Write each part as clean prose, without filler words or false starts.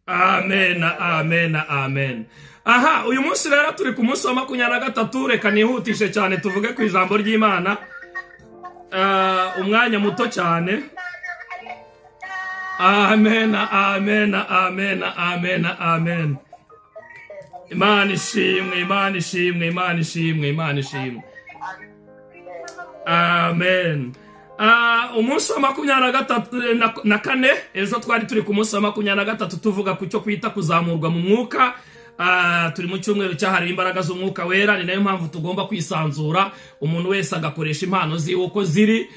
Amen, amen, amen. Aha uyu munsi rero turi ku munsi wa 23. Reka nihutishe cyane tuvuge ku ijambo ry'Imana. Umwanya muto cyane. Amen, amen, amen, amen, amen. Imana ishimwe, Imana ishimwe, Imana ishimwe, Imana ishimwe. Amen. Umunsi wa 23 na kane, ejo twari turi ku munsi wa 23 tuvuga ku cyo kwita kuzamurwa mu mwuka. Turi mu cyumweru cyahariwe imbaraga z'Umwuka Wera. Ni nayo mpamvu tugomba kwisanzura, umuntu wese agakoresha impano ziwe uko ziri.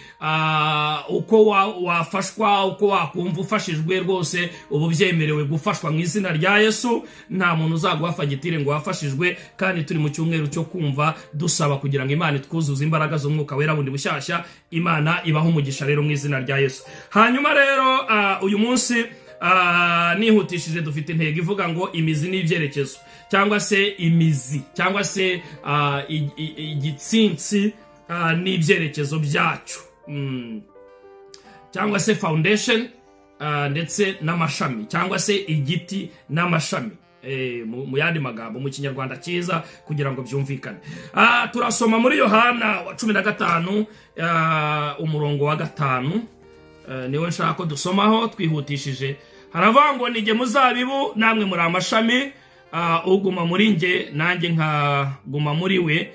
Uko wafashwa, uko wakumva ufashijwe rwose, ubu byemerewe gufashwa mu izina rya Yesu. Nta muntu uzaguha fagitire ngo wafashijwe. Kandi turi mu cyumweru cyo kumva dusaba kugira ngo Imana itwuzuze imbaraga z'Umwuka Wera bundi bushyashya. Imana ibaho umugisha rero mu izina rya Yesu. Hanyuma rero uyu munsi nihutishije, dufite intego ivuga ngo imizi n'ibyerekezo, cyangwa se imizi, cyangwa se igitsinsi n'ibyerekezo byacyo, cyangwa se foundation ndetse n'amashami, cyangwa se igiti n'amashami, mu yandi magambo, mu Kinyarwanda cyiza, kugira ngo byumvikane. Turasoma muri Yohana wa 15, umurongo wa 5, niwe nshaka ko dusomaho twihutishije. Haravuga ngo: "Nijye muzabibu, namwe muri amashami. Uguma muri nge nanjye nkaguma muri we,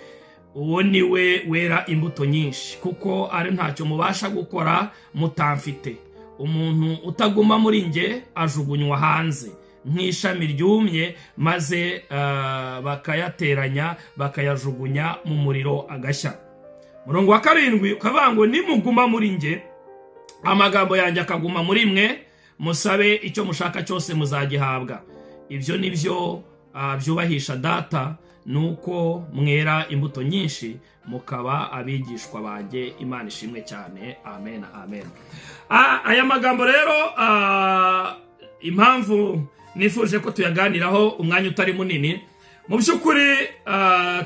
uwo ni we wera imbuto nyinshi, kuko ari ntacyo mubasha gukora mutamfite. Umuntu utaguma muri nge ajugunywa hanze nk'ishami ryumye, maze bakayateranya, bakayajugunya mu muriro agashya." Murongo wa 7 ukavuga ngo: "Nimuguma muri nge, amagambo yanjye akaguma muri mwe, musabe icyo mushaka cyose muzagihabwa. Ibyo ni byo byubahisha Data, ni uko mwera imbuto nyinshi, mukaba abigishwa banjye." Imana ishimwe cyane. Amen, amen. Aya magambo rero, impamvu nifuje ko tuyaganiraho umwanya utari munini, mu by'ukuri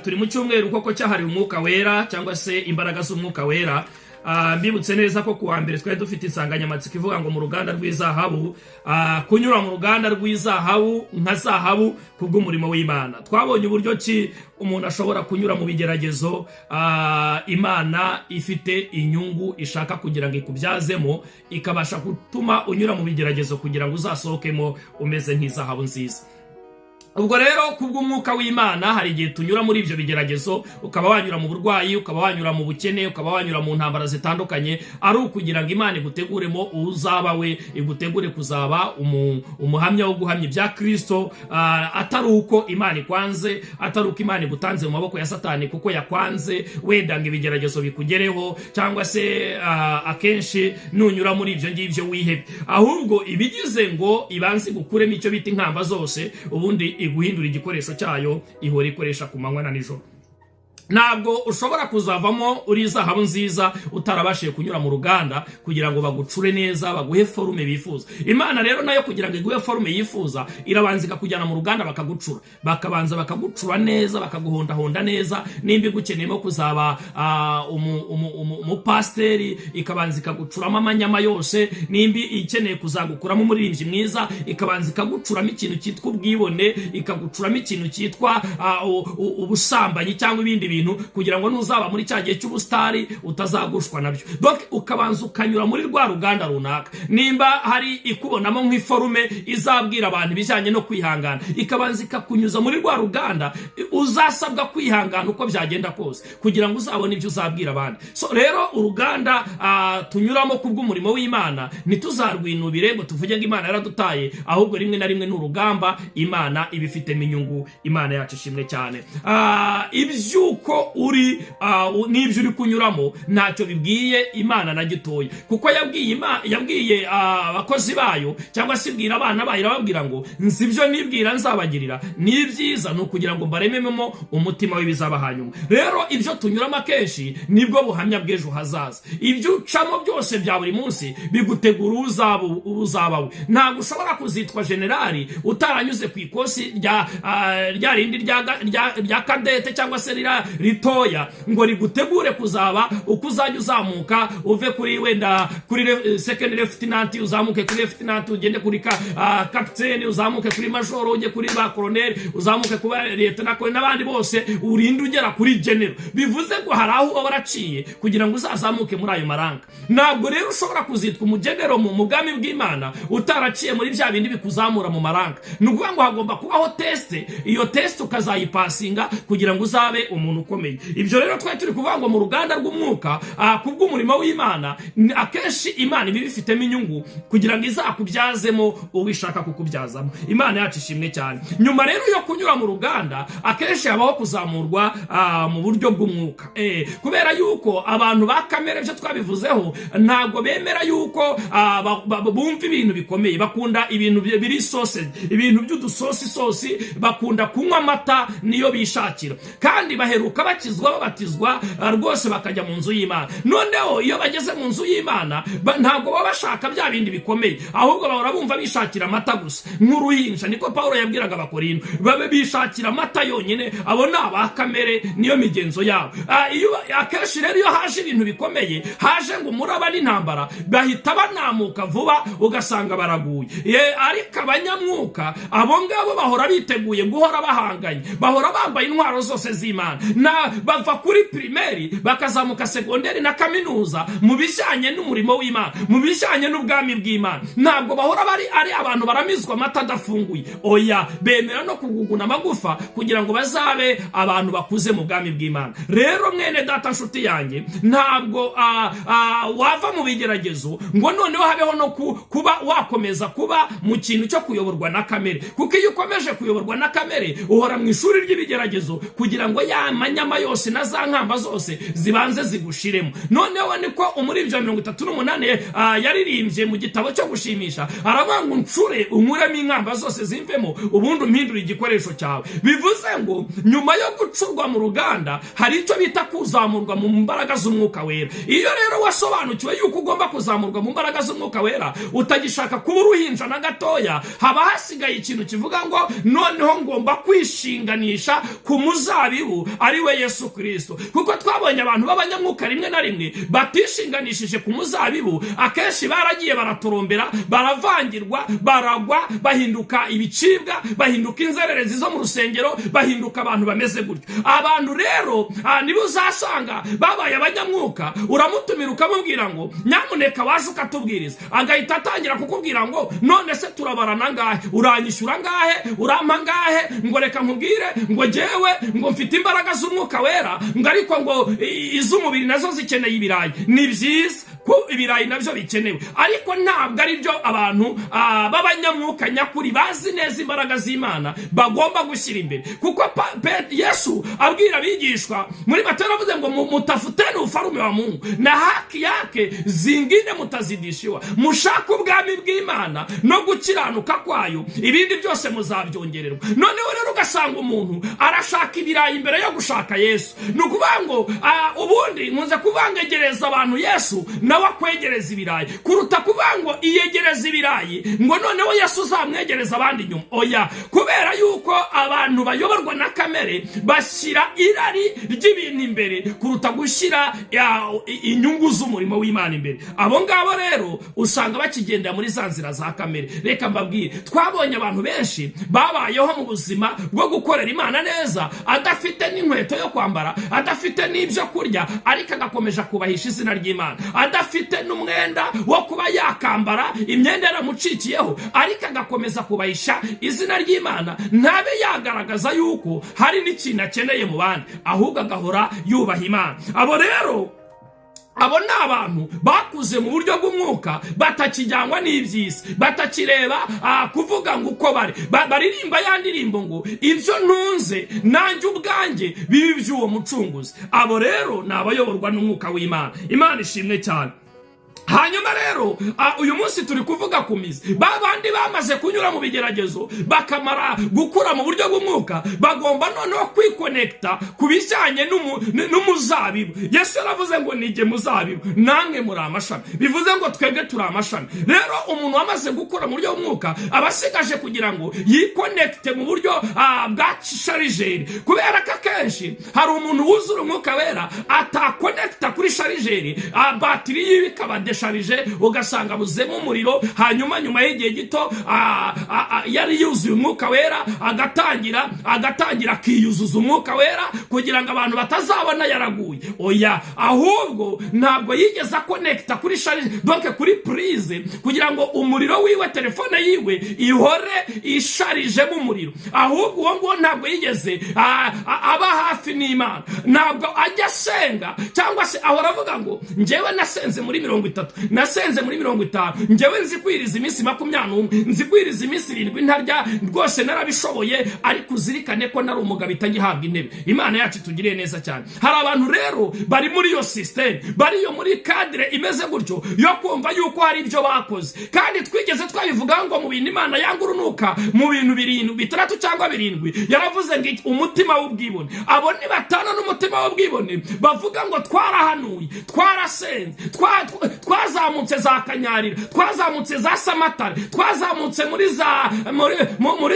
turi mu cyumweru koko cyahariwe Umwuka Wera, cyangwa se imbaraga z'Umwuka Wera. Mbibutse neza ko kuwa mbere twari dufite insanganyamatsiko ivuga ngo mu ruganda rw'izahabu, kunyura mu ruganda rw'izahabu nka zahabu kubw'umurimo w'Imana. Twabonye uburyo ki umuntu ashobora kunyura mu bigeragezo, Imana ifite inyungu ishaka kugira ngo ikubyazemo, ikabasha gutuma unyura mu bigeragezo kugira ngo uzasohokemo umeze nk'izahabu nziza. Ubwo rero kubw'Umwuka w'Imana hari igihe tunyura muri ibyo bigeragezo, ukaba wanyura mu burwayi, ukaba wanyura mu bukene, ukaba wanyura mu ntambara zitandukanye, ari ukugira ngo Imana iguteguremo uzaba we, igutegure kuzaba umuhamya wo guhamya ibya Kirisito, atari uko Imana ikwanze, atari uko Imana igutanze mu maboko ya Satani kuko yakwanze, wenda ngo ibigeragezo bikugereho, cyangwa se akenshi nunyura muri ibyo ngibyo wihebe, ahubwo ibigize ngo ibanze igukuremo icyo bita inkamba zose, ubundi iguhindura igikoresho cyayo ihora ikoresha ku manywa na nijoro. Ntabwo ushobora kuzavamo uri izahabu nziza utarabashije kunyura mu ruganda kugira ngo bagucure neza, baguhe forme bifuza. Imana rero nayo kugira ngo iguhe forme yifuza, irabanza ikakujyana mu ruganda bakagucura, bakabanza bakagucura neza, bakaguhondahonda neza. Nimba igukeneyemo kuzaba umupasiteri, ikabanza ikagucuramo amanyama yose. Nimba ikeneye kuzagukuramo umuririmbyi mwiza, ikabanza ikagucuramo ikintu cyitwa ubwibone, ikagucuramo ikintu cyitwa ubusambanyi cyangwa ibindi bintu, kugira ngo nuzaba muri cya gihe cy'ubusitari utazagushwa nabyo. Donc ukabanza ukanyura muri rwa ruganda runaka. Nimba hari ikubonamo nk'iforme izabwira abantu ibijyanye no kwihangana, ikabanza ikakunyuza muri rwa ruganda uzasabwa kwihangana uko byagenda kose, kugira ngo uzabone ibyo uzabwira abandi. So rero uruganda tunyuramo kubw'umurimo w'Imana, ntituzarwinubire ngo tuvuge ngo Imana yaradutaye, ahubwo rimwe na rimwe ni urugamba Imana ibifitemo inyungu. Imana yacu ishimwe cyane. Iby'uko uri n'ibyo uri kunyuramo ntacyo bibwiye Imana na gitoya, kuko yabwiye abakozi bayo, cyangwa se ibwira abana bayo, irababwira ngo: "Nzi ibyo nibwira nzabagirira, ni ibyiza, ni ukugira ngo mbarememo umutima w'ibizaba hanyuma." Rero ibyo tunyuramo akenshi nibwo buhamya bw'ejo hazaza. Ibyo ucamo byose bya buri munsi bigutegura uzaba we. Ntabwo ushobora kuzitwa generali utaranyuze ku ikosi rya rindi rya cadette, cyangwa se ritoya ngo rigutegure kuzaba uko uzajya uzamuka, uve kuri wenda kuri second lieutenant, uzamuke kuri lieutenant, ugende kuri captain, uzamuke kuri major, ujye kuri ba colonel, uzamuke kuba lieutenant colonel n'abandi bose, urinde ugera kuri general. Bivuze ngo hari aho uba waraciye kugira ngo uzazamuke muri ayo maranka. Ntabwo rero ushobora kuzitwa umugenero mu bwami bw'Imana utaraciye muri bya bindi bikuzamura mu maranka. Ni ukuvuga ngo hagomba kubaho test, iyo test ukazayipasinga kugira ngo uzabe umuntu ukomeye. Ibyo rero twari turi kuvuga ngo mu ruganda rw'umwuka, kubw'umurimo w'Imana, akenshi Imana iba ibifitemo inyungu kugira ngo izakubyazemo uwo ishaka kukubyazamo. Imana yacu ishimwe cyane. Nyuma rero yo kunyura mu ruganda, akenshi habaho kuzamurwa mu buryo bw'umwuka. Kubera yuko abantu ba kamere, ibyo twabivuzeho, ntabwo bemera yuko bumva ibintu bikomeye. Bakunda ibintu biri sauce, ibintu by'udusosi sosi, bakunda kunywa amata, niyo bishakira. Kandi baheruka bakizwa, babatizwa, rwose bakajya mu nzu y'Imana. Noneho iyo bageze mu nzu y'Imana, ntabwo baba bashaka bya bindi bikomeye, ahubwo bahora bumva bishakira amata gusa nk'uruhinja. Niko Pawulo yabwiraga Abakorinto, babe bishakira amata yonyine. Abo ni aba kamere, niyo migenzo yabo. Akenshi rero iyo haje ibintu bikomeye, haje ngo umuraba n'intambara, bahita banamuka vuba, ugasanga baraguye. Ariko abanyamwuka, abo ngabo bahora biteguye guhora bahanganye, bahora bambaye intwaro zose z'Imana. Na bava kuri primaire bakazamuka segonderi na kaminuza mu bijyanye n'umurimo w'Imana, mu bijyanye n'ubwami bw'Imana. Ntabwo bahora bari ari abantu baramizwa amata adafunguye, oya, bemera no kuguguna amagufa kugira ngo bazabe abantu bakuze mu bwami bw'Imana. Rero mwene data, nshuti yanjye, ntabwo wava mu bigeragezo ngo noneho habeho no kuba wakomeza kuba mu kintu cyo kuyoborwa na kamere, kuko iyo ukomeje kuyoborwa na kamere, uhora mu ishuri ry'ibigeragezo kugira ngo ya manyama yose na za nkamba zose zibanze zigushiremo. Noneho niko umuririmbyi wa 38 yaririmbye mu gitabo cyo gushimisha, aravuga ngo: "Uncure unkuremo inkamba zose zimvemo, ubundi umpindure igikoresho cyawe." Bivuze ngo nyuma yo gucurwa mu ruganda hari icyo bita kuzamurwa mu mbaraga z'Umwuka Wera. Iyo rero wasobanukiwe yuko ugomba kuzamurwa mu mbaraga z'Umwuka Wera, utagishaka kuba uruhinja na gatoya, haba hasigaye ikintu kivuga ngo noneho ngomba kwishinganisha ku muzabibu, ari we Yesu Kirisito. Kuko twabonye abantu b'abanyamwuka rimwe na rimwe batishinganishije ku muzabibu, akenshi baragiye baratorombera, baravangirwa, baragwa, bahinduka ibicibwa, bahinduka inzererezi zo mu rusengero, bahinduka abantu bameze gutyo. Abantu rero nibo uzasanga babaye abanyamwuka. Uramutumira ukamubwira ngo: "Nyamuneka waje ukatubwiriza," agahita atangira kukubwira ngo: "None se turabarana angahe? Uranyishyura angahe? Urampa angahe?" Ngo: "Reka nkubwire," ngo: "jyewe ngo mfite imbaraga z'Umwuka Wera," ngo: "ariko ngo iz'umubiri nazo zikeneye ibirayi." Ni byiza ko ibirayi nabyo bikenewe, ariko ntabwo ari byo abantu b'abanyamwuka nyakuri bazi neza imbaraga z'Imana bagomba gushyira imbere. Kuko Yesu abwira abigishwa muri Matayo aravuze ngo: "Mutafuteni ufalume wa Mungu na haki yake, zingine mutazidishiwa." Mushake ubwami bw'Imana no gukiranuka kwayo, ibindi byose muzabyongererwa. Noneho rero ugasanga umuntu arashaka ibirayi imbere yo gushaka Yesu. Ni ukuvuga ngo ubundi nkunze kuvuga ngo egereza abantu Yesu, nawe akwegereza ibirayi, kuruta kuvuga ngo iyegereza ibirayi, ngo noneho Yesu uzamwegereza abandi nyuma. Oya, kubera yuko abantu bayoborwa na kamere bashyira irari ry'ibintu imbere kuruta gushyira inyungu z'umurimo w'Imana imbere. Abo ngabo rero usanga bakigendera muri za nzira za kamere. Reka mbabwire, twabonye abantu benshi babayeho mu buzima bwo gukorera Imana neza, adafite n'inkweto yo kwambara, adafite n'ibyo kurya, ariko agakomeje kubahisha izina ry'Imana, adafite n'umwenda wo kuba yakambara, imyenda yaramucikiyeho, ariko agakomeza kubahisha izina ry'Imana, ntabe yagaragaza yuko hari n'ikintu akeneye mu bandi, ahubwo agahora yubaha Imana. Abo rero, abo ni abantu bakuze mu buryo bw'umwuka, batakijyangwa n'iby'isi, batakireba kuvuga ngo uko bari baririmba ya ndirimbo ngo: "Ibyo ntunze nanjye ubwanjye bibi by'uwo mucunguzi." Abo rero ni abayoborwa n'Umwuka w'Imana. Imana ishimwe cyane. Hanyuma rero uyu munsi turi kuvuga ku mizi. Ba bandi bamaze kunyura mu bigeragezo, bakamara gukura mu buryo bw'umwuka, bagomba noneho kwikonekita ku bijyanye n'umuzabibu. Yesu yaravuze ngo: "Nijye muzabibu, namwe muri amashami." Bivuze ngo twebwe turi amashami. Rero umuntu wamaze gukura mu buryo bw'umwuka aba asigaje kugira ngo yikonekite mu buryo bwa chargeur, kubera ko akenshi hari umuntu wuzura Umwuka Wera atakonekita kuri chargeur, batiri yiwe ikaba déchargée, ugasanga abuzemo umuriro. Hanyuma nyuma y'igihe gito yari yuzuye Umwuka Wera, agatangira akiyuzuza Umwuka Wera kugira ngo abantu batazabona yaraguye. Oya, ahubwo ntabwo yigeze akonekita kuri charge, donc kuri prise, kugira ngo umuriro wiwe, telefone yiwe ihore isharijemo umuriro. Ahubwo uwo nguwo ntabwo yigeze aba hafi n'Imana, ntabwo ajya asenga, cyangwa se ahora avuga ngo: "Njyewe nasenze muri 30, nasenze muri 50, njyewe nzi kwiriza iminsi 21, nzi kwiriza iminsi 7 ntarya, rwose narabishoboye." Ariko uzirikane ko nari umugabo itagihabwa intebe. Imana yacu itugiriye neza cyane. Hari abantu rero bari muri iyo système, bari iyo muri cadre imeze gutyo yo kumva yuko hari ibyo bakoze. Kandi twigeze twabivuga ngo mu bintu Imana yanga urunuka, mu bintu birindwi, bitandatu cyangwa birindwi, yaravuze ngo umutima w'ubwibone. Abo ni batanu n'umutima w'ubwibone, bavuga ngo: "Twarahanuye, twarasenze, twazamutse za Kanyarira, twazamutse za Samatare, twazamutse muri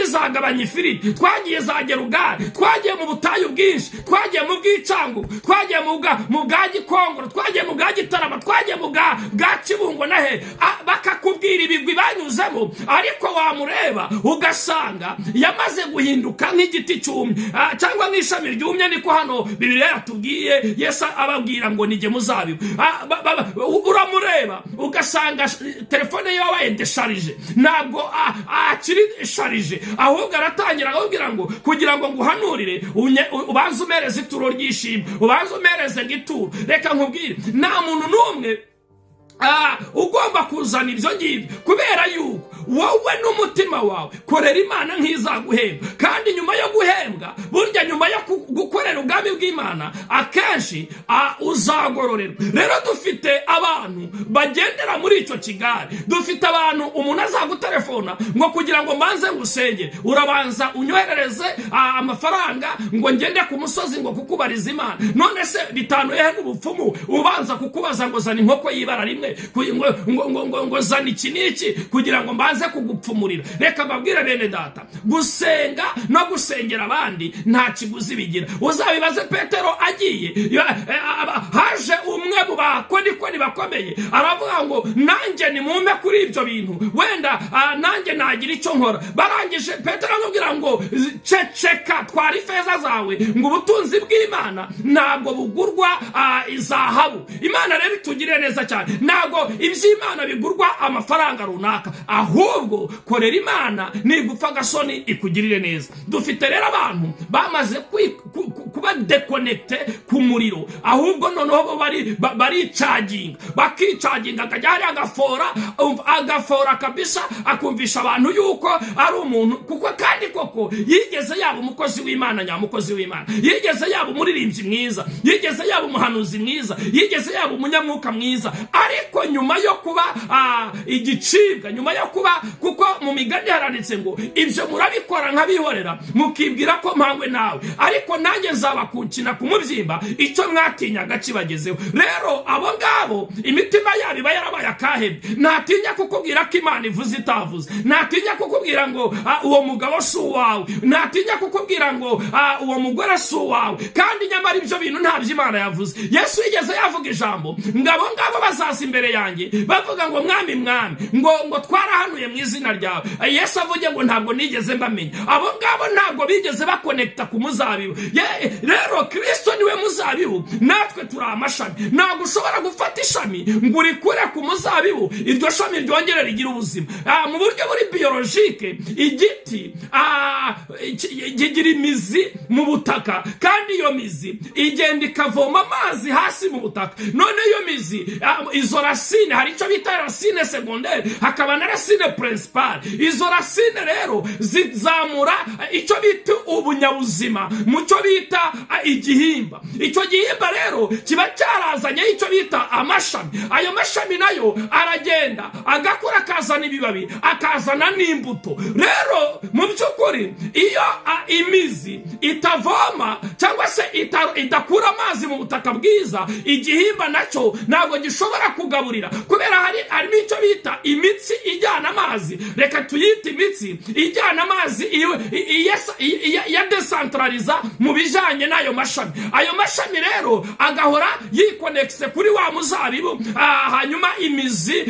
za Gabanya Ifiriti, twagiye za Gerugari, twagiye mu butayu bwinshi, twagiye mu Bwicangu, twagiye mu bwa Gikongoro, twagiye mu bwa Gitarama, twagiye mu bwa Kibungo na he." Bakakubwira ibigwi banyuzemo, ariko wamureba ugasanga yamaze guhinduka nk'igiti cyumye cyangwa nk'ishami ryumye. Niko hano Bibiliya yatubwiye. Yesu ababwira ngo: "Nijye muzabibu." Uramureba ugasanga telefone ye yabaye déchargée, ntabwo akiri chargée, ahubwo aratangira akababwira ngo: "Kugira ngo nguhanurire, ubanze umereze ituro ry'ishimwe, ubanze umereze ngo ituro." Reka nkubwire, nta muntu n'umwe ugomba kuzana ibyo ngibyo, kubera yuko wowe n'umutima wawe korera Imana nk'izaguhemba. Kandi nyuma yo guhembwa, burya nyuma yo gukorera ubwami bw'Imana, akenshi uzagororerwa. Rero dufite abantu bagendera muri icyo kigare. Dufite abantu umuntu azagutelefona ngo: "Kugira ngo mbanze ngusengere, urabanza unyoherereze amafaranga ngo ngende ku musozi ngo kukubariza Imana." None se bitanuye n'ubupfumu? Ubanza kukubaza ngo: "Zana inkoko y'ibara rimwe," ngo: "Zana iki n'iki kugira ngo mbanze kugupfumurira." Reka mbabwire bene data, gusenga no gusengera abandi nta kiguzi bigira. Uzabibaze Petero agiye, haje umwe mu bakonikoni bakomeye, aravuga ngo: "Nanjye nimumpe kuri ibyo bintu, wenda nanjye nagira icyo nkora." Barangije Petero aramubwira ngo: "Ceceka, twara ifeza zawe," ngo ubutunzi bw'Imana ntabwo bugurwa izahabu. Imana rero itugirire neza cyane. Ntabwo iby'Imana bigurwa amafaranga runaka, ahubwo korera Imana, nigupfa agasoni ikugirire neza. Dufite rero abantu bamaze kuba déconnecté ku muriro, ahubwo noneho bo baricaginga, bakicaginga, akajya hariya agafora, agafora kabisa, akumvisha abantu yuko ari umuntu kuko kandi koko yigeze yaba umukozi w'Imana, nyamukozi w'Imana, yigeze yaba umuririmbyi mwiza, yigeze yaba umuhanuzi mwiza, yigeze yaba umunyamwuka mwiza. Ariko nyuma yo kuba igicibwa, nyuma yo kuba, kuko mu Migani haranditse ngo: "Ibyo murabikora nk'abihorera, mukibwira ko mpangwe nawe, ariko nanjye nzabakukina ku mubyimba icyo mwatinyaga kibagezeho." Rero abo ngabo imitima yabo iba yarabaye akahebwe. Ntatinya kukubwira ko Imana ivuze itavuze, ntatinya kukubwira ngo uwo mugabo si uwawe, ntatinya kukubwira ngo uwo mugore si uwawe, kandi nyamara ibyo bintu ntabyo Imana yavuze. Yesu yigeze yavuga ijambo ngo abo ngabo bazaza imbere yanjye bavuga ngo: "Mwami, mwami," ngo "twarahanuye mu izina ryawe." Yesu avuge ngo: "Ntabwo nigeze mbamenya." Abo ngabo ntabwo bigeze bakonekita ku muzabibu. Rero Kirisito niwe muzabibu, natwe turi amashami. Ntabwo ushobora gufata ishami ngo urikure ku muzabibu, iryo shami ryongere rigire ubuzima. Mu buryo buri biologique, igiti kigira imizi mu butaka, kandi iyo mizi igenda ikavoma amazi hasi mu butaka. None iyo mizi, izo racines, hari icyo bita racine secondaire, hakaba na racine principale. Izo racines rero zizamura icyo bita ubunyabuzima mu cyo bita igihimba. Icyo gihimba rero kiba cyarazanye icyo bita amashami. Ayo mashami nayo aragenda agakura, akazana ibibabi, akazana n'imbuto. Rero mu by'ukuri iyo imizi itavoma cyangwa se idakura amazi mu butaka bwiza, igihimba nacyo ntabwo gishobora kugaburira, kubera harimo icyo bita imitsi ijyana amazi. Reka tuyite imitsi ijyana amazi ya desantarariza mu bijyanye n'ayo mashami. Ayo mashami rero agahora yikonekise kuri wa muzabibu, hanyuma imizi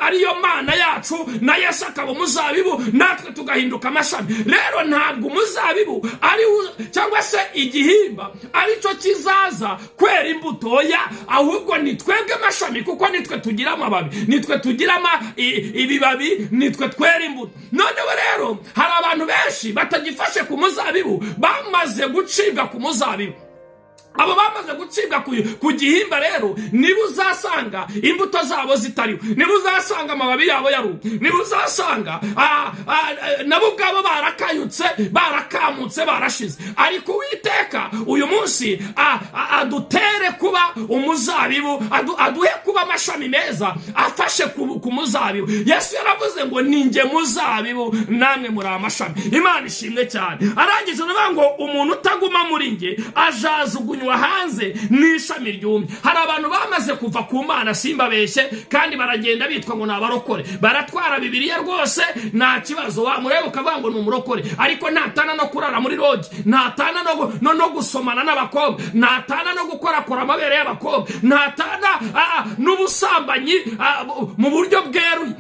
ariyo Mana yacu, na Yesu akaba umuzabibu, natwe tugahinduka amashami. Rero ntabwo umuzabibu ari cyangwa se igihimba aricyo kizaza kwera imbuto ya, ahubwo ni twebwe amashami, kuko nitwe tugira amababi, nitwe tugira ibibabi, nitwe twera imbuto. Noneho rero hari abantu benshi batagifashe ku muzabibu, bamaze gucibwa ku muzabibu. Abo bamaze gucibwa ku gihimba rero niba uzasanga imbuto zabo zitariho, niba uzasanga amababi yabo yarumye, niba uzasanga nabo ubwabo barakayutse, barakamutse, barashize. Ariko Uwiteka uyu munsi adutere kuba umuzabibu, aduhe kuba amashami meza afashe ku muzabibu. Yesu yaravuze ngo: "Ni njye muzabibu, namwe muri amashami." Imana ishimwe cyane. Arangije aravuga ngo: "Umuntu utaguma muri njye ajajugunywa hanze n'ishami ryumye." Hari abantu bamaze kuva ku Mana, simbabeshye, kandi baragenda bitwa ngo ni abarokore, baratwara Bibiliya rwose, nta kibazo, wamureba ukavuga ngo ni umurokore, ariko ntatana no kurara muri lodge, ntatana no gusomana n'abakobwa, ntatana no gukorakora amabere y'abakobwa, ntatana n'ubusambanyi mu buryo bweruye.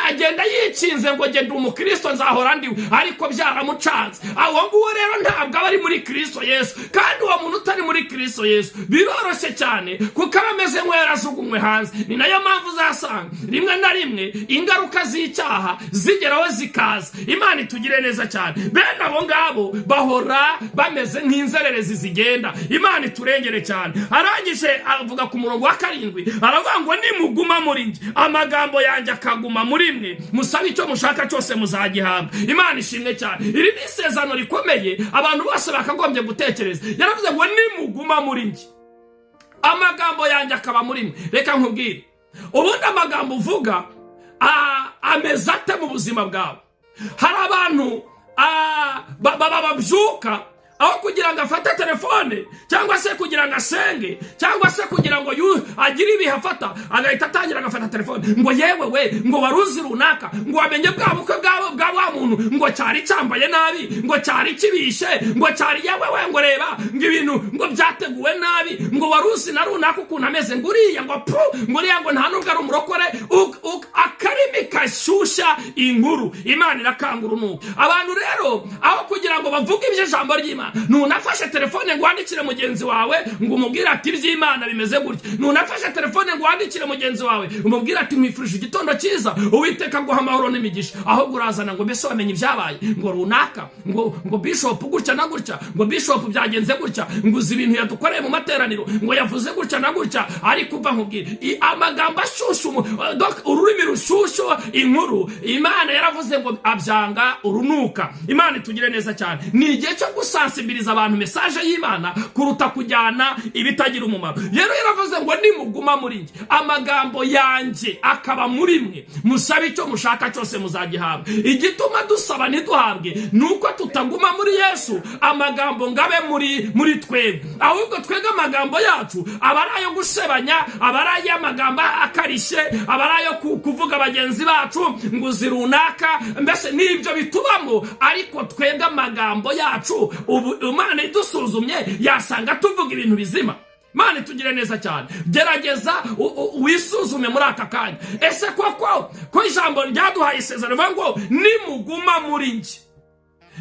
Agenda yikinze ngo: "Genda umukristo, nzahora ndiwe," ariko byaramucanze. Awo nguwo rero ntabwo aba ari muri Kristo Yesu. Kandi uwo muntu utari muri Kristo Yesu biroroshye cyane, kuko aba ameze nk'uwarajugunywe hanze. Ni nayo mpamvu uzasanga rimwe na rimwe ingaruka z'icyaha zigeraho zikaza. Imana itugire neza cyane. Bene abo ngabo bahora bameze nk'inzererezi zigenda. Imana iturengere cyane. Arangije avuga ku murongo wa 7, aravuga ngo: "Nimuguma muri njye, amagambo yanjye akaguma muri mwe, musabe icyo mushaka cyose muzagihabwa." Imana ishimwe cyane. Iri ni isezerano rikomeye abantu bose bakagombye gutekereza. Yaravuze ngo: "Nimuguma muri njye, amagambo yanjye akaba muri mwe." Reka nkubwire, ubundi amagambo uvuga ameze ate mu buzima bwawe? Hari abantu babyuka, aho kugira ngo afate telefone cyangwa se kugira ngo asenge cyangwa se kugira ngo agire ibihe afata, agahita atangira agafata telefone ngo: "Yewe we," ngo: "wari uzi runaka?" ngo: "Wamenye bwa bukwe bwa wa muntu?" ngo: "Cyari cyambaye nabi," ngo: "Cyari kibishe," ngo: "Cyari, yewe we," ngo: "Reba," ngo: "ibintu ngo byateguwe nabi," ngo: "Wari uzi na runaka ukuntu ameze?" ngo: "Uriya," ngo: "pu," ngo: "Uriya," ngo: "nta nubwo ari umurokore." Akarimi kashyushya inkuru, Imana irakanga urunuka. Abantu rero aho kugira ngo bavuge ibyo ijambo ry'Imana, ntunafashe telefone ngo wandikire mugenzi wawe ngo umubwire ati: "Iby'Imana bimeze gutya." Ntunafashe telefone ngo wandikire mugenzi wawe umubwire ati: "Nkwifurije igitondo cyiza, Uwiteka aguha amahoro n'imigisha." Ahubwo urazana ngo: "Mbese wamenye ibyabaye?" ngo: "Runaka," ngo: "Bishop gutya na gutya," ngo: "Bishop byagenze gutya," ngo: "Uzi ibintu yadukoreye mu materaniro?" ngo: "Yavuze gutya na gutya." Ariko uva nkubwire, amagambo ashyushyu, ururimi rushyushyu inkuru, Imana yaravuze ngo abyanga urunuka. Imana itugire neza cyane. Ni igihe cyo gusansibiriza abantu message y'Imana kuruta kujyana ibitagira umumaro. Rero yaravuze ngo: "Nimuguma muri njye, amagambo yanjye akaba muri mwe, musabe icyo mushaka cyose muzagihabwa." Igituma dusaba ntiduhabwe ni uko tutaguma muri Yesu, amagambo ngo abe muri twebwe. Ahubwo twebwe amagambo yacu aba ari ayo gusebanya, aba ari ay'amagambo akarishye, aba ari ayo kuvuga bagenzi bacu ngo: "Uzi runaka?" Mbese nibyo bitubamo. Ariko twebwe amagambo yacu, ubu Imana idusuzumye yasanga tuvuga ibintu bizima? Imana itugire neza cyane. Gerageza wisuzume muri aka kanya. Ese koko ko ijambo ryaduhaye isezerano rivuga ngo: "Nimuguma muri njye,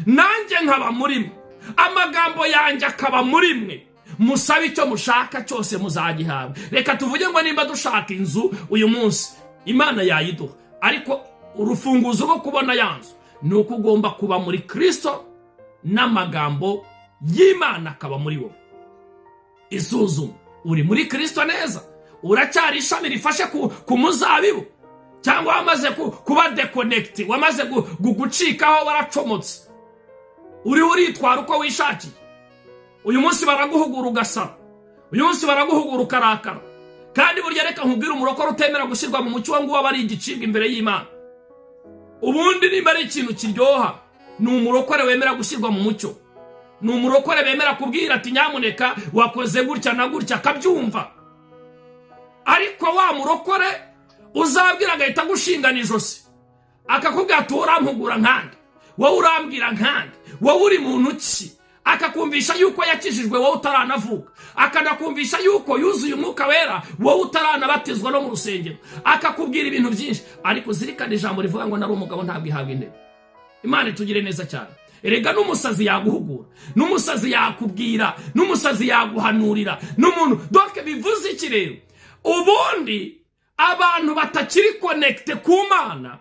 nanjye nkaba muri mwe, amagambo yanjye akaba muri mwe, musabe icyo mushaka cyose muzagihabwa." Reka tuvuge ngo nimba dushaka inzu uyu munsi, Imana yayiduha, ariko urufunguzo rwo kubona ya nzu ni uko ugomba kuba muri Kirisito n'amagambo y'Imana akaba muri wowe. Isuzuma, uri muri Kirisito neza? Uracyari ishami rifashe ku muzabibu, cyangwa wamaze kuba déconnecté, wamaze gucikaho, waracomotse, uriho uritwara uko wishakiye? Uyu munsi baraguhugura ugasara, uyu munsi baraguhugura ukarakara. Kandi burya reka nkubwire, umurokore utemera gushyirwa mu mucyo, uwo nguwo aba ari igicibwa imbere y'Imana. Ubundi nimba ari ikintu kiryoha, ni umurokore wemera gushyirwa mu mucyo, ni umurokore bemera kubwira ati: "Nyamuneka, wakoze gutya na gutya," akabyumva. Ariko wa murokore uzabwira agahita agushingana ijosi, akakubwira ati: "Urampugura nkande? Wowe urambwira nkande? Wowe uri muntu ki?" Akakumvisha yuko yakijijwe wowe utaranavuka, akanakumvisha yuko yuzuye Umwuka Wera wowe utaranabatizwa no mu rusengero, akakubwira ibintu byinshi. Ariko zirikana ijambo rivuga ngo: "Nari umugabo ntabwo ihabwa intebe." Imana itugire neza cyane. Erega n'umusazi yaguhugura, n'umusazi yakubwira, n'umusazi yaguhanurira, n'umuntu. Donc bivuze iki rero? Ubundi abantu batakiri connecté ku Mana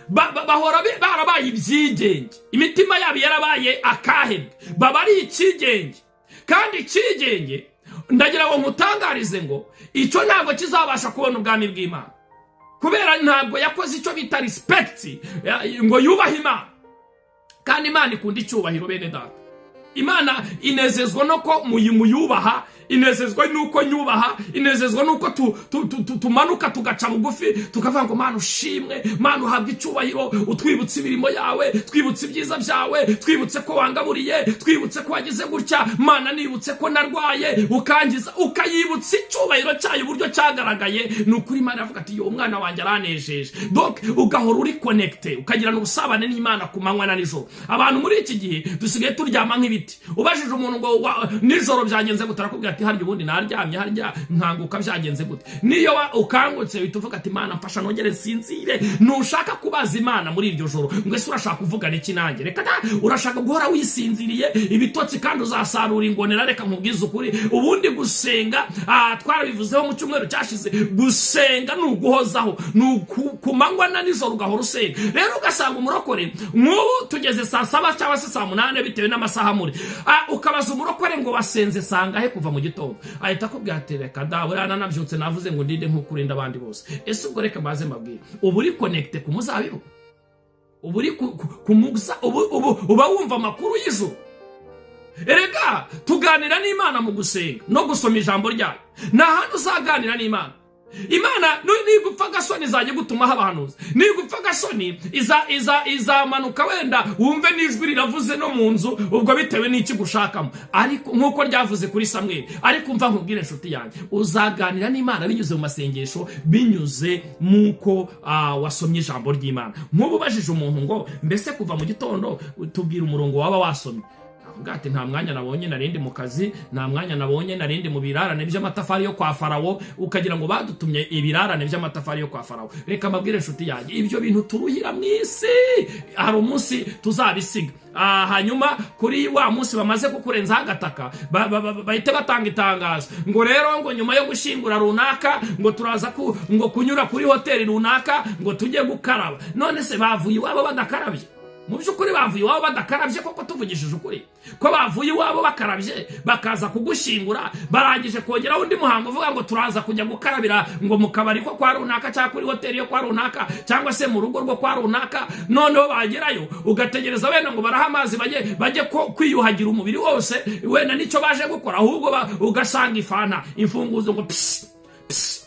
bahora barabaye ibyigenge, imitima yabo yarabaye akahebwe, baba ari ikigenge. Kandi ikigenge, ndagira ngo nkutangarize ngo icyo ntabwo kizabasha kubona ubwami bw'Imana, kubera ntabwo yakoze icyo bita respect, ngo yubahe Imana. Kandi Imana ikunda icyubahiro, bene data. Imana inezezwa no ko muyubaha, inezezwa nuko nyubaha, inezezwa nuko tumanuka tugaca bugufi, tukavuga ngo: "Mana ushimwe, Mana uhabwe icyubahiro, utwibutse imirimo yawe, twibutse ibyiza byawe, twibutse ko wangaburiye, twibutse ko wagize gutya, Mana nibutse ko narwaye ukangiza." Ukayibutsa icyubahiro cyayo uburyo cyagaragaye. Ni ukuri Imana iravuga ati: "Uwo mwana wanjye aranejeje." Donc ugahora uri connecté, ukagirana ubusabane n'Imana ku manywa na nijoro. Abantu muri iki gihe dusigaye turyama nk'ibiti. Ubajije umuntu ngo: "Nijoro byagenze gute?" arakubwira ati: "Harya ubundi naryamye, harya nkanguka byagenze gute?" Niyo ukangutse uhita uvuga ati: "Imana mfasha nongere nsinzire." Ntushaka kubaza Imana muri iryo joro ngo: "Ese urashaka kuvugana iki nanjye?" Reka da, urashaka guhora wisinziriye ibitotsi kandi uzasarura ingonera. Reka nkubwize ukuri, ubundi gusenga, twarabivuzeho mu cyumweru cyashize, gusenga ni uguhozaho, ni ku manywa na nijoro ugahora usenga. Rero ugasanga umurokore nk'ubu tugeze saa 7 cyangwa se saa 8 bitewe n'amasaha muri, ukabaza umurokore ngo: "Wasenze sangahe kuva mu gitondo?" Ahita akubwira ati: "Reka da, buriya nanabyutse navuze ngo ndinde nk'uko urinda abandi bose." Ese ubwo reka maze mbabwire, uba uri connecté ku muzabibu? Uba uri ku muza ubu uba wumva amakuru y'ijuru? Erega tuganira n'Imana mu gusenga no gusoma ijambo ryayo. Nta handi uzaganira n'Imana. Imana nigupfa agasoni izajya igutumaho abahanuzi, nigupfa agasoni izamanuka wenda wumve n'ijwi riravuze no mu nzu, ubwo bitewe n'icyo igushakamo, ariko nk'uko ryavuze kuri Samweli. Ariko umva nkubwire, inshuti yanjye, uzaganira n'Imana binyuze mu masengesho, binyuze muko wasomye ijambo ry'Imana. Nk'ubu ubajije umuntu ngo: "Mbese kuva mu gitondo tubwira umurongo waba wasomye," avuga ati: "Nta mwanya nabonye, narindi mu kazi, nta mwanya nabonye, narindi mu birarane by'amatafari yo kwa Farawo." Ukagira ngo badutumye ibirarane by'amatafari yo kwa Farawo. Reka mbabwire, inshuti yanjye, ibyo bintu turuhira mu isi hari umunsi tuzabisiga. Hanyuma kuri wa munsi bamaze kukurenzaho agataka, bahite batanga itangazo ngo: "Rero ngo nyuma yo gushyingura runaka, ngo turaza ngo kunyura kuri hoteli runaka ngo tujye gukaraba." None se bavuye iwabo badakarabye? Mu by'ukuri bavuye iwabo badakarabye koko? Tuvugishije ukuri, ko bavuye iwabo bakarabye bakaza kugushyingura, barangije kongeraho undi muhango uvuga ngo turaza kujya gukarabira ngo mu kabari ko kwa runaka, cyangwa kuri hoteli yo kwa runaka, cyangwa se mu rugo rwo kwa runaka. Noneho bagerayo ugategereza wenda ngo baraha amazi bajye kwiyuhagira umubiri wose, wenda nicyo baje gukora, ahubwo ugasanga ifanta, imfunguzo ngo psi psi,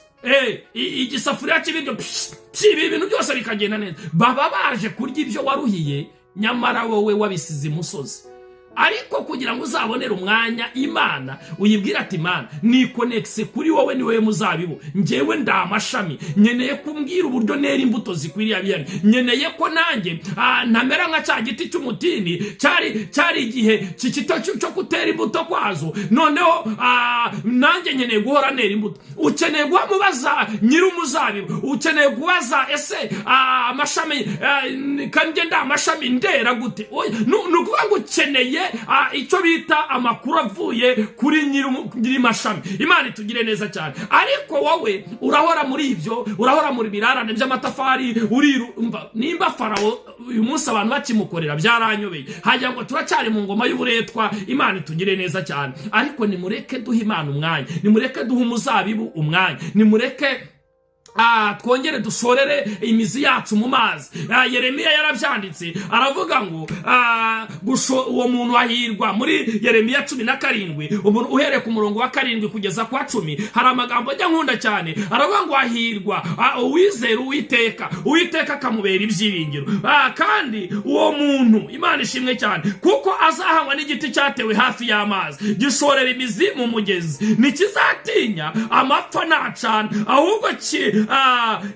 igisafuriya cy'ibiryo psi psi, ibi bintu byose bikagenda neza. Baba baje kurya ibyo waruhiye, nyamara wowe wabisize imusozi. Ariko kugira ngo uzabonere umwanya Imana, uyibwire ati: "Imana, ni connecté kuri wowe, ni wowe muzabibu, ngewe ndi amashami. Nkeneye kumbwira uburyo nera imbuto zikwiriye abihari. Nkeneye ko nanjye ntamera nka cya giti cy'umutini cyari igihe cyo gutera imbuto kwazo. Noneho nanjye nkeneye guhora nera imbuto." Ukeneye guha mubaza nyir'umuzabibu, ukeneye kubaza: "Ese amashami kanjye ndi amashami ndera gute?" Oya, ni ukuvuga ngo ukeneye icyo bita amakuru avuye kuri nyir'amashami. Imana itugire neza cyane. Ariko wowe urahora muri ibyo, urahora muri birarane by'amatafari, urirumva nimba Farawo uyu munsi abantu bakimukorera, byaranyobeye, hagira ngo turacyari mu ngoma y'uburetwa. Imana itugire neza cyane. Ariko nimureke duhe Imana umwanya, nimureke duhe umuzabibu umwanya, nimureke Twongere dushorere imizi yacu mu mazi. Yeremiya yarabyanditse, aravuga ngo uwo muntu ahirwa. Muri Yeremiya 17, umuntu uhereye ku murongo wa 7 kugeza kwa 10, hari amagambo ajya nkunda cyane. Aravuga ngo ahirwa uwizera Uwiteka, Uwiteka akamubera ibyiringiro. Kandi uwo muntu, Imana ishimwe cyane, kuko azahangwa n'igiti cyatewe hafi y'amazi, gishorera imizi mu mugezi, ntikizatinya amapfa nacana, ahubwo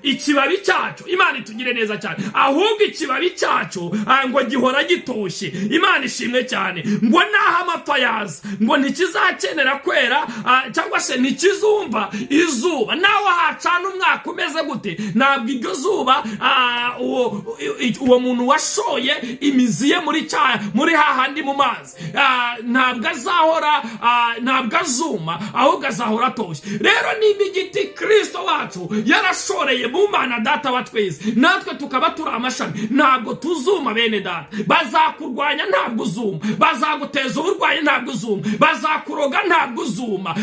ikibabi cyacu, Imana itugire neza cyane, ahubwo ikibabi cyacu ngo gihora gitoshye. Imana ishimwe cyane. Ngo naho amapfa yaza, ngo ntikizakenera kwera, cyangwa se ntikizumva izuba. Naho hacana umwaka umeze gute, ntabwo iryo zuba, uwo muntu washoye imizi ye muri hahandi mu mazi, ntabwo azahora, ntabwo azuma, ahubwo azahora atoshye. Rero niba igiti Kirisito wacu yarashoreye mu Mana Data wa twese, natwe tukaba turi amashami, ntabwo tuzuma. Bene data, bazakurwanya, ntabwo uzuma. Bazaguteza uburwayi, ntabwo uzuma. Bazakuroga, ntabwo uzuma.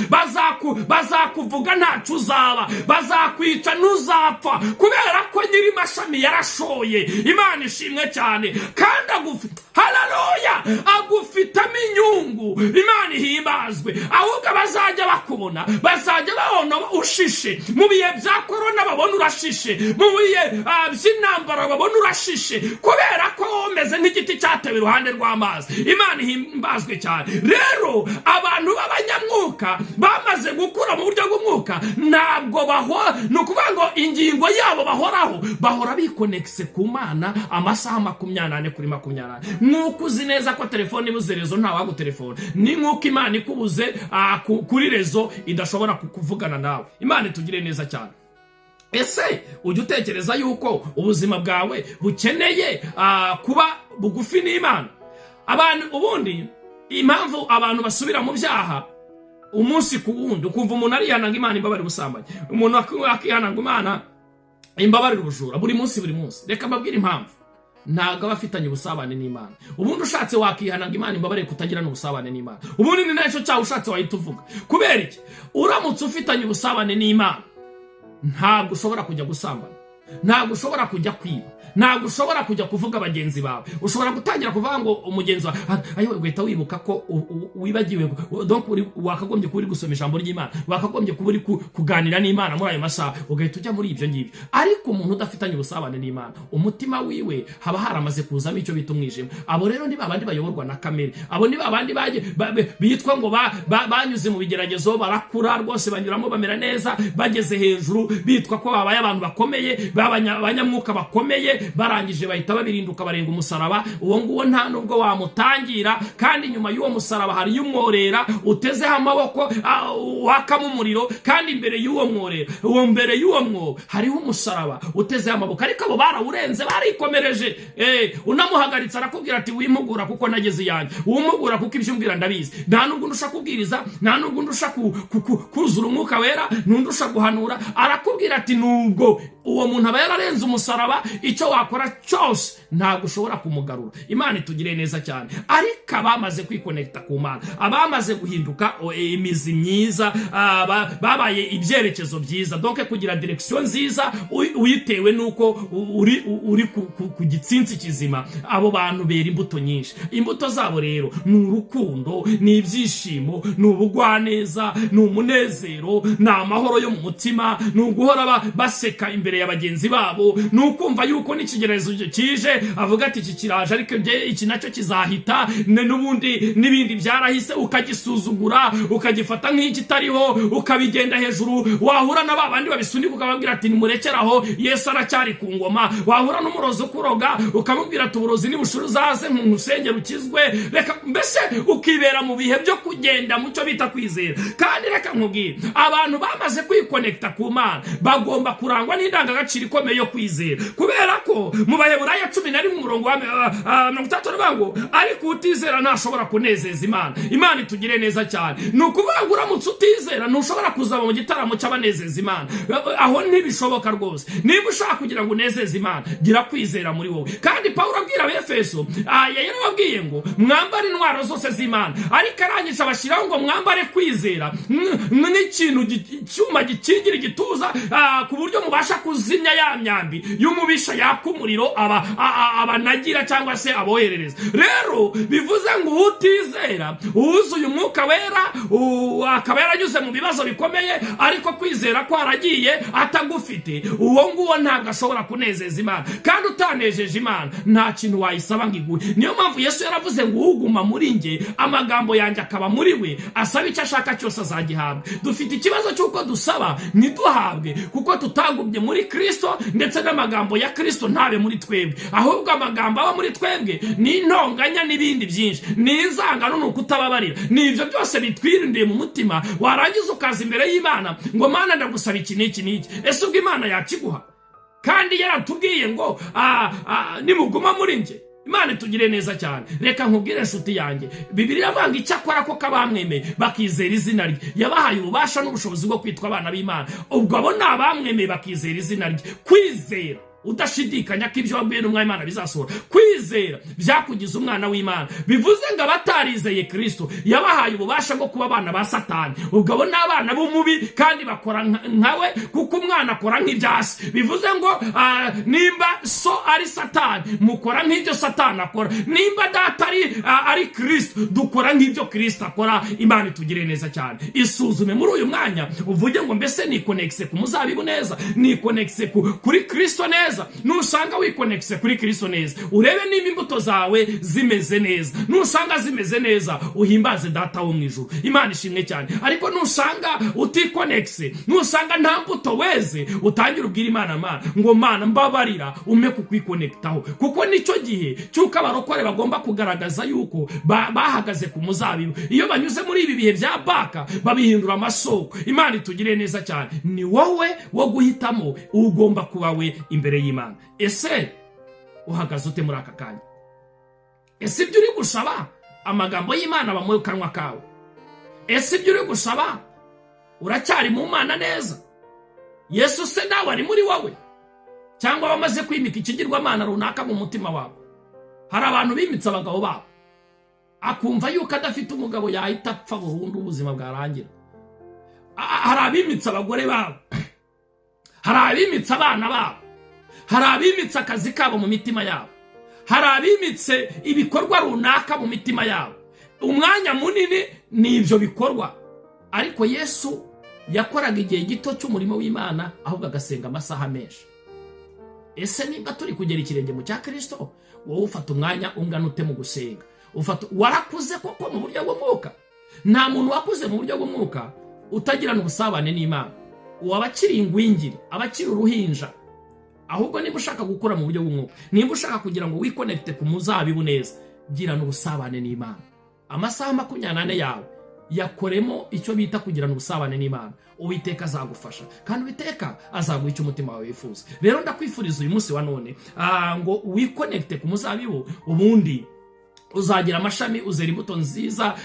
Bazakuvuga, ntacyo uzaba. Bazakwica, ntuzapfa, kubera ko nyiri mashami yarashoye. Imana ishimwe cyane. Kandi agufite, haleluya, agufitamo inyungu. Imana ihimbazwe. Ahubwo abazajya bakubona bazajya babona ushishe. Mu bihe bya korona babona urashishe, mu bihe by'intambara babona urashishe, kubera ko wowe umeze nk'igiti cyatewe iruhande rw'amazi. Imana ihimbazwe cyane. Rero abantu b'abanyamwuka bamaze gukura mu buryo bw'umwuka, ntabwo bahora, ni ukuvuga ngo ingingo yabo bahoraho, bahora bikonekise ku Mana amasaha 24 kuri 24. Nk'uko uzi neza ko telefone ibuze réseau ntawagutelefone, ni nk'uko Imana ikubuze kuri réseau idashobora kuvugana nawe. Imana itugire neza cyane. Ese ujya utekereza yuko ubuzima bwawe bukeneye kuba bugufi n'Imana? Abantu ubundi, impamvu abantu basubira mu byaha umunsi ku wundi, ukumva umuntu arihana ngo Imana imbabarire ubusambanyi, umuntu akihana ngo Imana imbabarire ubujura, buri munsi buri munsi, reka mbabwire impamvu: ntabwo aba afitanye ubusabane n'Imana. Ubundi ushatse wakihana ngo Imana imbabarire kutagirana ubusabane n'Imana. Ubundi ni nacyo cyaha ushatse wahita uvuga. Kubera iki? Uramutse ufitanye ubusabane n'Imana, ntabwo ushobora kujya gusambana, ntabwo ushobora kujya kwiba, ntabwo ushobora kujya kuvuga bagenzi bawe. Ushobora gutangira kuvuga ngo umugenzi wawe ayo, ugahita wibuka ko wibagiwe. Donc wakagombye kuba uri gusoma ijambo ry'Imana, wakagombye kuba uri kuganira n'Imana muri ayo masaha, ugahita ujya muri ibyo ngibyo. Ariko umuntu udafitanye ubusabane n'Imana, umutima wiwe haba haramaze kuzamo icyo bita umwijima. Abo rero ni babandi bayoborwa na kamere. Abo ni babandi bitwa ngo banyuze mu bigeragezo, barakura rwose, banyuramo, bamera neza, bageze hejuru bitwa ko babaye abantu bakomeye, abanyamwuka bakomeye, barangije bahita babirinduka, barenga umusaraba. Uwo nguwo nta nubwo wamutangira. Kandi nyuma y'uwo musaraba hariyo umworera utezeho amaboko, wakamo umuriro. Kandi imbere y'uwo mworera, uwo mbere y'uwo mwobo hariho umusaraba utezeho amaboko. Ariko abo barawurenze, barikomereje. Unamuhagaritse arakubwira ati: "Wimpugura kuko nageze iyanjye, wumugura kuko ibyo umbwira ndabizi. Nta nubwo undusha kubwiriza, nta nubwo undusha kuzura Umwuka Wera, ntundusha guhanura." Arakubwira ati nubwo uwo muntu aba yararenze umusaraba, icyo wakora cyose ntabwo ushobora kumugarura. Imana itugire neza cyane. Ariko abamaze kwikonekita ku Mana, abamaze guhinduka imizi myiza, babaye ibyerekezo byiza, donc kugira direction nziza uyitewe n'uko uri ku gitsinsi kizima, abo bantu bera imbuto nyinshi. Imbuto zabo rero ni urukundo, ni ibyishimo, ni ubugwaneza, ni umunezero, ni amahoro yo mu mutima, ni uguhora baseka imbere ya bagenzi babo, ni ukumva yuko n'ikigeragezo kije avuga ati: "Iki kiraje, ariko iki nacyo kizahita, n'ubundi n'ibindi byarahise." Ukagisuzugura, ukagifata nk'ikitariho, ukabigenda hejuru. Wahura na ba bandi babisunika, ukababwira ati: "Nimurekeraho, Yesu aracyari ku ngoma." Wahura n'umurozi ukuroga, ukamubwira ati: "Uburozi nibushira uzaze nkusengere ukizwe." Reka mbese ukibera mu bihe byo kugenda mu cyo bita kwizera. Kandi reka nkubwire, abantu bamaze kwikonekita ku Mana bagomba kurangwa n'indangagaciro indangagaciro ikomeye yo kwizera, kubera ko mu Baheburayo 11 umurongo wa 60 aravuga ngo: "Ariko utizera ntashobora kunezeza Imana." Imana itugire neza cyane. Ni ukuvuga ngo uramutse utizera, ntushobora kuzaba mu gitaramo cy'abanezeza Imana. Aho ntibishoboka rwose. Niba ushaka kugira ngo unezeze Imana, gira kwizera muri wowe. Kandi Pawulo abwira Abefeso, yarababwiye ngo: "Mwambare intwaro zose z'Imana." Ariko arangije abashyiraho ngo: "Mwambare kwizera n'ikintu icyuma gikingira igituza, ku buryo mubasha kuzimya ya myambi y'umubisha yaka umuriro abanagira cyangwa se aboherereza." Rero bivuze ngo utizera, uwuzuye Umwuka Wera, akaba yaranyuze mu bibazo bikomeye, ariko kwizera ko aragiye atagufite, uwo nguwo ntabwo ashobora kunezeza Imana. Kandi utanejeje Imana, nta kintu wayisaba ngo iguhe. Niyo mpamvu Yesu yaravuze ngo: "Uguma muri nge, amagambo yanjye akaba muri we, asaba icyo ashaka cyose azagihabwa." Dufite ikibazo cy'uko dusaba ntiduhabwe, kuko tutagumye muri Kristo, ndetse n'amagambo ya Kristo ntabe muri twebwe. Ahubwo amagambo aba muri twebwe ni intonganya n'ibindi byinshi, ni inzangano, ni ukutababarira, ni ibyo byose bitwirindiye mu mutima. Warangiza ukaza imbere y'Imana ngo: "Mana, ndagusaba iki n'iki n'iki." Ese ubwo Imana yakiguha kandi yaratubwiye ngo: "Nimuguma muri njye"? Imana itugire neza cyane. Reka nkubwire, inshuti yanjye, Bibiliya iravuga ngo: "Icyakora ko abamwemeye bakizera izina rye, yabahaye ububasha n'ubushobozi bwo kwitwa abana b'Imana." Ubwo abo ni abamwemeye bakizera izina rye. Kwizera udashidikanya ko ibyo wabwiye n'umwami Imana bizasohora, kwizera byakugize umwana w'Imana. Bivuze ngo abatarizeye Kirisito, yabahaye ububasha bwo kuba abana ba Satani. Ubwo abo ni abana b'umubi kandi bakora nkawe, kuko umwana akora nk'ibyasi. Bivuze ngo nimba so ari Satani, mukora nk'ibyo Satani akora. Nimba data ari Kirisito, dukora nk'ibyo Kirisito akora. Imana itugire neza cyane. Isuzume muri uyu mwanya, uvuge ngo: "Mbese nikonekise ku muzabibu neza? Nikonekise kuri Kirisito neza?" Nusanga wikonekise kuri Kirisito neza, urebe niba imbuto zawe zimeze neza. Nusanga zimeze neza, uhimbaze Data wo mu ijuru. Imana ishimwe cyane. Ariko nusanga utikonekise, nusanga nta mbuto weze, utangire ubwira Imana, Mana, ngo: "Mana, mbabarira, umpe kukwikonekitaho." Kuko nicyo gihe cy'uko abarokore bagomba kugaragaza yuko bahagaze ku muzabibu. Iyo banyuze muri ibi bihe bya Baka, babihindura amasoko. Imana itugire neza cyane. Ni wowe wo guhitamo ugomba kuba we imbere y'Imana. Ese uhagaze ute muri aka kanya? Ese ibyo uri gusaba, amagambo y'Imana aba mu kanwa kawe? Ese ibyo uri gusaba, uracyari mu Mana neza? Yesu se nawe ari muri wowe, cyangwa wamaze kwimika ikigirwamana runaka mu mutima wawe? Hari abantu bimitse abagabo babo, akumva yuko adafite umugabo yahita apfa burundu, ubuzima bwarangira. Hari abimitse abagore babo, hari abimitse abana babo, hari abimitse akazi kabo mu mitima yabo, hari abimitse ibikorwa runaka mu mitima yabo. Umwanya munini ni ibyo bikorwa. Ariko Yesu yakoraga igihe gito cy'umurimo w'Imana, ahubwo agasenga amasaha menshi. Ese nimba turi kugera ikirenge mu cya Kirisito, wowe ufata umwanya ungana ute mu gusenga? Ufata, warakuze koko mu buryo bw'umwuka? Nta muntu wakuze mu buryo bw'umwuka utagirana ubusabane n'Imana. Uwo aba akiri ingwingiri, aba akiri uruhinja. Ahubwo niba ushaka gukura mu buryo bw'umwuka, nimba ushaka kugira ngo wikonekite ku muzabibu neza, girana ubusabane n'Imana. Amasaha 24 yawe yakoremo icyo bita kugirana ubusabane n'Imana. Uwiteka azagufasha, kandi Uwiteka azaguha icyo umutima wawe wifuza. Rero ndakwifuriza uyu munsi wa none ngo wikonekite ku muzabibu, ubundi uzagira amashami, uzera imbuto nziza.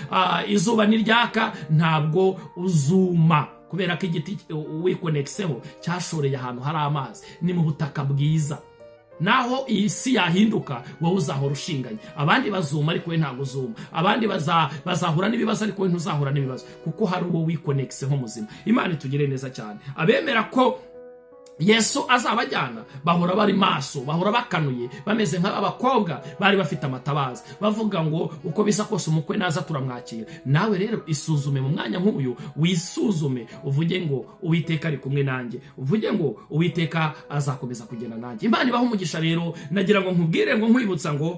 Izuba niryaka ntabwo uzuma, kubera ko igiti wikonekiseho cyashoreye ahantu hari amazi, ni mu butaka bwiza. Naho iyi si yahinduka, wowe uzahora ushinganye. Abandi bazuma, ariko we ntabwo uzuma. Abandi bazahura n'ibibazo, ariko we ntuzahura n'ibibazo, kuko hari uwo wikonekiseho muzima. Imana itugire neza cyane. Abemera ko Yesu azabajyana bahora bari maso, bahora bakanuye, bameze nk'aba bakobwa bari bafite amatabaza, bavuga ngo: "Uko bisa kose, umukwe naza turamwakira." Nawe rero isuzume mu mwanya nk'uyu, wisuzume, uvuge ngo: "Uwiteka ari kumwe nanjye." Uvuge ngo: "Uwiteka azakomeza kugenda nanjye." Imana ibaho umugisha. Rero nagira ngo nkubwire ngo, nkwibutsa ngo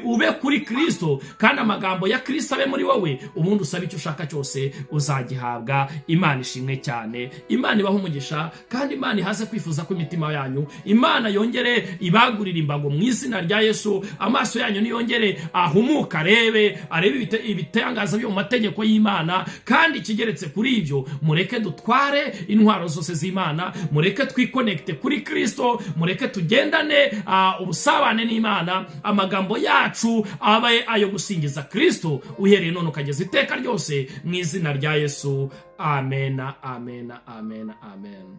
ube kuri Kirisito, kandi amagambo ya Kirisito abe muri wowe, ubundi usabe icyo ushaka cyose uzagihabwa. Imana ishimwe cyane. Imana ibaho umugisha kandi. Kandi Imana ihaze kwifuza kw'imitima yanyu. Imana yongere ibagurire imbago mu izina rya Yesu. Amaso yanyu niyongere ahumuka, arebe ibitangaza byo mu mategeko y'Imana. Kandi ikigeretse kuri ibyo, mureke dutware intwaro zose z'Imana, mureke twikonekite kuri Kirisito, mureke tugendane ubusabane n'Imana. Amagambo yacu abe ayo gusingiza Kirisito uhereye none ukageza iteka ryose, mu izina rya Yesu. Amena, amena, amena, amen.